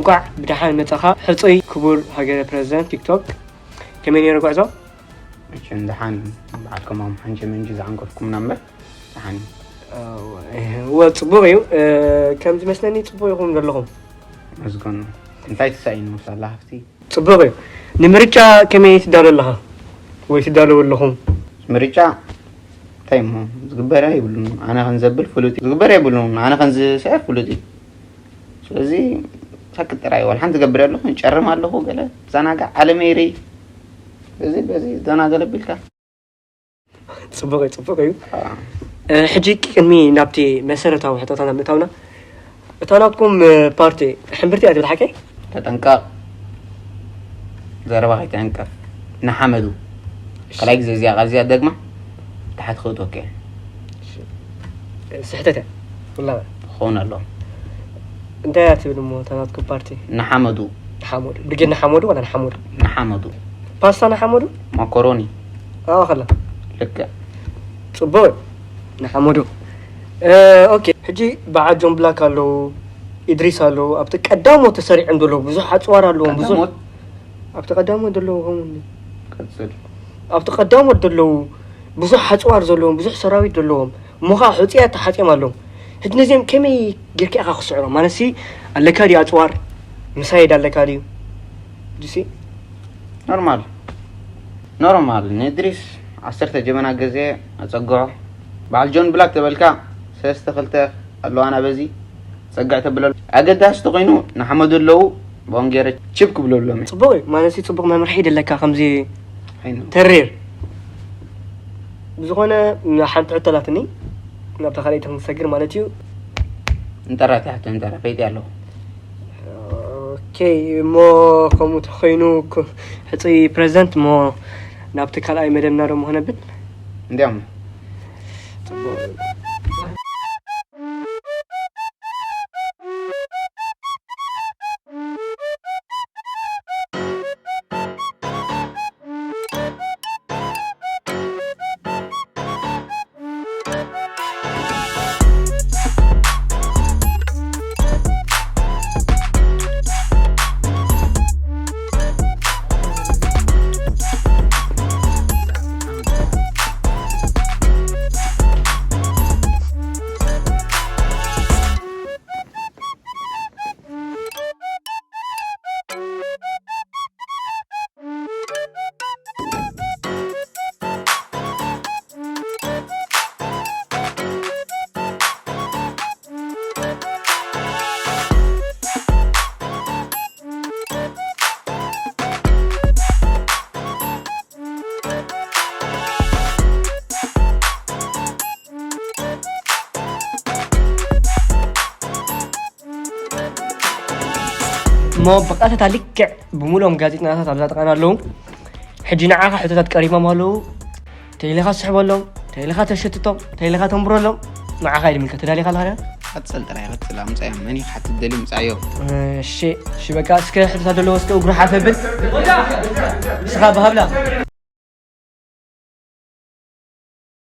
እንኳዕ ብደሓን መጻኻ ሕጹይ ክቡር ሃገረ ፕረዚደንት ቲክቶክ። ከመይ ነይሩ ጉዕዞ? መቸም ደሓን እዩ። በዓል ከማም ሓንቸ መንጂ ዝዓንቀፍኩምና እምበር ደሓን እዩ። እወ፣ ጽቡቕ እዩ። ከም ዝመስለኒ ጽቡቕ ኢኹም ዘለኹም። መስገኑ። እንታይ ትሳኢኑ ሳላ ሃፍቲ? ጽቡቕ እዩ። ንምርጫ ከመይ ትዳሎ ኣለኻ ወይ ትዳለዉ ኣለኹም? ምርጫ እንታይ እሞ ዝግበር የብሉን። ኣነ ከን ዘብል ፍሉጥ እዩ። ዝግበር የብሉን። ኣነ ከን ዝስዕር ፍሉጥ እዩ። ስለዚ ሳክት ጥራይ ዋላ ሓንቲ ገብር ኣለኹ፣ ጨርም ኣለኹ፣ ገለ ዘናጋዕ ዓለመይ ርይ። እዚ በዚ ዘና ገለ ቢልካ ጽቡቕ እዩ፣ ጽቡቕ እዩ። ሕጂ ቅድሚ ናብቲ መሰረታዊ ሕቶታና ምእታውና፣ እታ ናትኩም ፓርቲ ሕምብርቲ እያ ትብል ሓቀይ? ተጠንቀቕ፣ ዘረባ ከይትዕንቀፍ። ንሓመዱ ካልኣይ ግዜ እዚኣ ቃል እዚኣ ደግማ ታሓት ክእትወካ እየ። ስሕተት እያ። ውላ ክኸውን ኣለዎ። እንታይ እያ ትብል እሞ እታ ናትኩም ፓርቲ? ንሓመዱ። ንሓመዱ ብጌ ንሓመዱ ዋላ ንሓመዱ? ንሓመዱ ፓስታ ንሓመዱ? ማኮሮኒ ኣዋ ከላ ልክዕ። ጽቡቅ እዩ። ንሓመዱ ኦኬ። ሕጂ በዓል ጆን ብላክ ኣለዉ፣ ኢድሪስ ኣለዉ፣ ኣብቲ ቀዳሞት ተሰሪዖም ዘለዉ ብዙሕ ኣፅዋር ኣለዎም። ብዙሕ ቀዳሞት ኣብቲ ቀዳሞት ዘለዉ ከምኡ ቀጽል። ኣብቲ ቀዳሞት ዘለዉ ብዙሕ ኣፅዋር ዘለዎም ብዙሕ ሰራዊት ዘለዎም እሞ ከዓ ሕፁያት ተሓፂኦም ኣለዉ። ሕጂ ነዚኦም ከመይ ጌርካ ኢኻ ክስዕሮም? ማለትሲ ኣለካ ድዩ ኣፅዋር? ምሳይድ ኣለካ ድዩ? ዱሲ ኖርማል ኖርማል። ንእድሪስ ዓሰርተ ጀበና ገዜ ኣጸግዖ። በዓል ጆን ብላክ ተበልካ ሰለስተ ክልተ ኣለዋና በዚ ጸግዕ ተብለሉ። ኣገዳሲ ተኾይኑ ንሓመዱ ኣለዉ ብኦም ገይረ ችብ ክብለሎም እየ። ጽቡቕ እዩ። ማለትሲ ጽቡቕ መምርሒ ደለካ ከምዚ ዓይኑ ተሪር። ብዝኾነ ሓንቲ ሕቶ ኣላትኒ ናብታ ካልኣይቲ ክንሰግር ማለት እዩ። እንጠራት እያ ሕቶ እንጠራ ፈይጥ ኣለኹ። ኦኬ እሞ ከምኡ ተኾይኑ ኩ- ሕፁይ ፕሬዚደንት እሞ ናብቲ ካልኣይ መደብና ደሞ ክነብል እንዲያም እሞ ብቐጥታ ልክዕ ብምሉኦም ጋዜጠኛታት ኣብዛ ጥቓና ኣለዉ። ሕጂ ንዓኻ ሕቶታት ቀሪቦም ኣለዉ። ተይለኻ ትስሕበሎም፣ ተይለኻ ተሸትቶም፣ ተይለኻ ተንብረሎም። ንዓኻ እዩ ዝምልከት። ተዳሊኻ ኣለኻ ድያ? ቀጽል ጥራይ ቀጽል። ኣምጻዮም። መን እዩ ክሓትት ደልዩ ምጻዮ። እሺ፣ እሺ፣ በቃ እስከ ሕቶታት ዘለዎ እስከ እግሩ ሓፍ ብል። ንስኻ ብሃብላ።